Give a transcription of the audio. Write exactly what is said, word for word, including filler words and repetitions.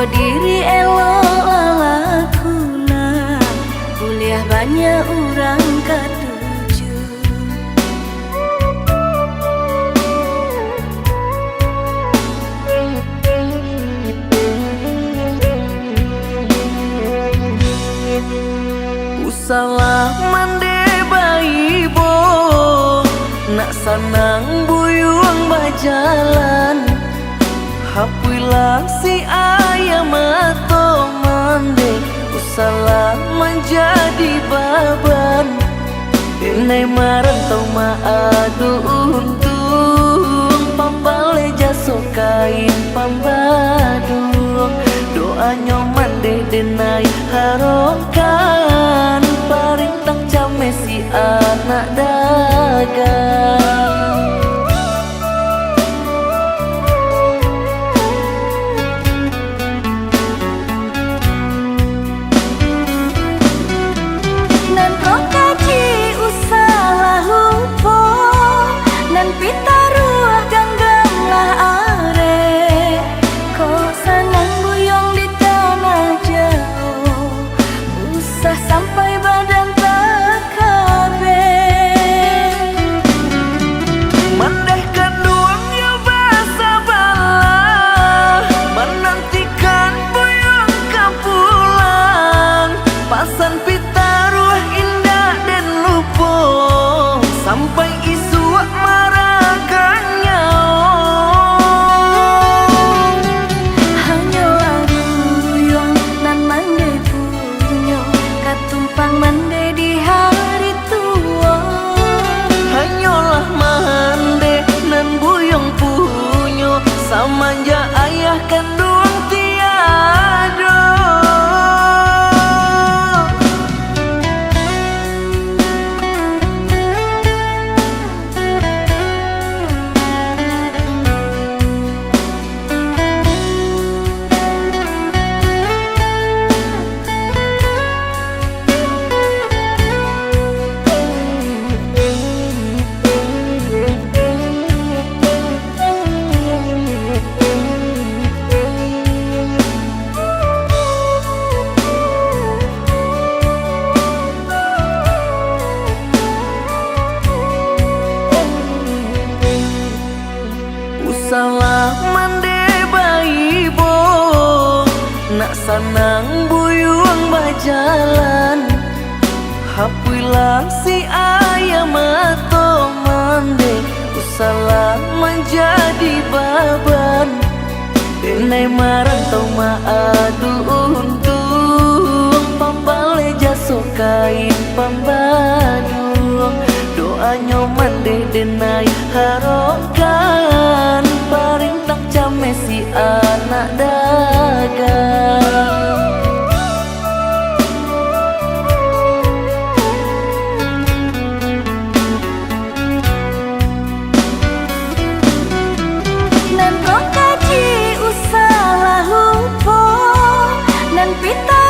Diri elok lalakunan, buliah banyak urang katuju. Usahlah mande baibo, nak sanang buyuang bajalan. Hapuihlah si aia mato mande, usahlah manjadi baban. Denai marantau maadu untuang, pampaleh jaso kain pambaduang. Doanyo mande denai harokan, parintah cameh si anak dagang. Nan roh kaji usahlah lupo, nan pitaruah ganggamlah arek. Kok sanang buyuang di tanah jauah, usah sampai badan takabeh. Mandeh kanduang yo basabalah, manantikan buyuang ka pulang. Pasan pitaruah indak den lupo, sampai isuak marakan nyawo. Hanyolah buyuang nan mande punyo, katumpang mande di hari tuo. Hanyolah mande nan buyuang punyo, samanjak ayah kanduang tiado. Usahlah mande baibo, nak sanang buyuang bajalan. Hapuihlah si aia mato mande, usahlah manjadi baban. Denai marantau maadu untuang, pampaleh jaso kain pambaduang. Doanyo mande denai harokan, parintah cameh si anak dagang. Nan roh kaji usahlah lupo, nan pita